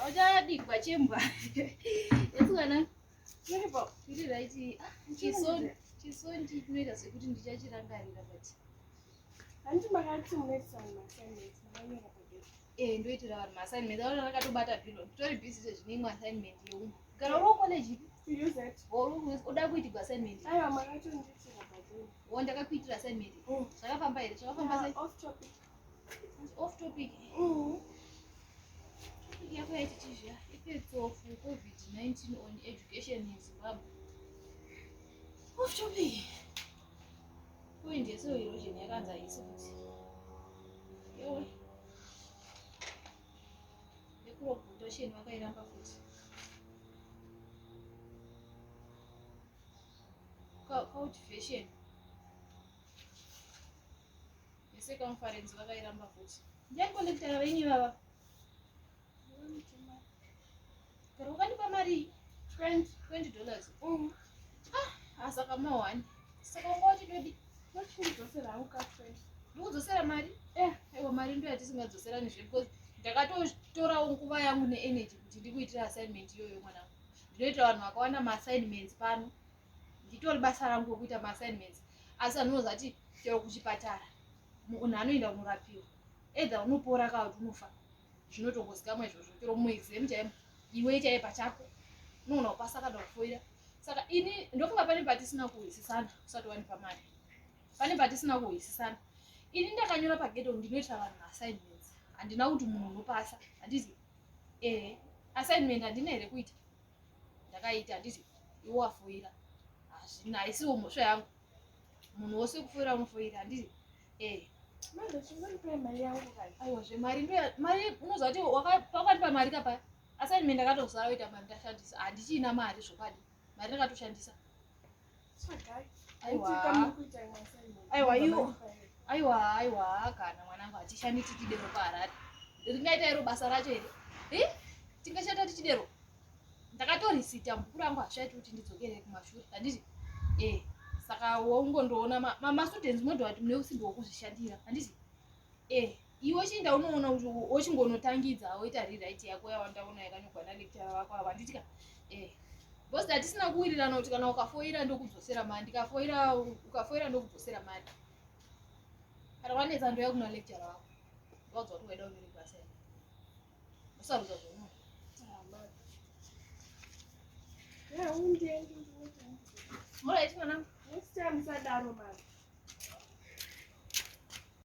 Uchadigwa chembwa. Yesikana. Iri right. Ah, chisoni, chisoni chinoita sekuti ndichachirangarira but. Hanti makati munoitira vanhu maassignments makanyora pagedhi. Eh, ndoitira vanhu maassignments. Aona rakatobata bhilo. Nditori busy sezvine imwe assignment yeumwe. Gara uri kucollege ipi? UZ. Uri uda kuitigwa assignment. Aiwa makatondiitira pagedhi. Wo ndakakuitira assignment. Zvakafamba here? Zvakafamba sei? Off topic. Off topic. Topic yako yaiti chizviya. Effects of COVID-19 on education in Zimbabwe. Off topic. Point yesoil erosion yakanzi haisi kuti. Yowe. Yecrop rotation vakairamba futi. Cultivation. Yecircumference vakairamba futi. Ndiani collector venyu ivava? Kana ukandipa mari 20. $20. Ah, saka mawani. Saka wanga wachidodi Ndochikudzosera hangu ka 20. ndikudzosera mari? Eh. Aiwa mari ndo yatisingadzoserani zve because ndakatotorawo nguva yangu neenergy kuti ndikuitira assignment iyoyo mwanangu. Ndinoitira vanhu vakawanda maassignments pano. Nditori basa rangu rekuita maassignments. Asi anozati chero kuchipatara munhu anoenda kunorapiwa. Either unopora kana kuti unofa. Zvinotongozikamwa izvozvo chero muexam chaimo iwe chaiye pachako unoona kupasa kana kufoira. Saka ini ndofunga pane patisina kuhwisisana usati wandipa mari. Pane patisina kuhwisisana. Ini ndakanyora pageto ndinoitira vanhu maassignments. Handina kuti munhu unopasa. Handiti eh assignment handina here kuita. Ndakaita handiti iwe wafoira. Hazvina haisiwo mhosva yangu. Munhu wose kufoira unofoira handiti eh Manje chingonipai mari yangu kani. aiwa zvemari ndo mari unoziva kuti pawakandipa mari kapaya assignment ndakatozara kuita mari ndashandisa handichiina mari zvokwadi mari ndakatoshandisa Tsvagai. Aiwa. Hanti kamuri kuita imwe assignment. Aiwa, iwo. Mabva mandipa here? Aiwa aiwa kana mwanangu hatishandi tichidero paharare ringaita iro basa racho here e tingashanda tichidero ndakatorisita mubhuku rangu hazvichaiti kuti ndidzokere kumashure handiti e saka waungondoona mastudents modho ati mune usimbi hwekuzvishandira handiti e iwe chiinda unoona kuti wochingonotangidza woita rewrite yako yawandaona yakanyorwa nalecturer vako ava handiti ka e because hatisina kuwirirana kuti kana ukafoira ndokudzosera mari ndikafoira ukafoira ndokudzosera mari kana wanetsa ndoya kuna lecturer wako ndowadza kuti waida unyore basa here usarudza zvaunoda Ah, mari. Yeah, undiendi ndinoita. Alright mwanangu Next time musadaro mari.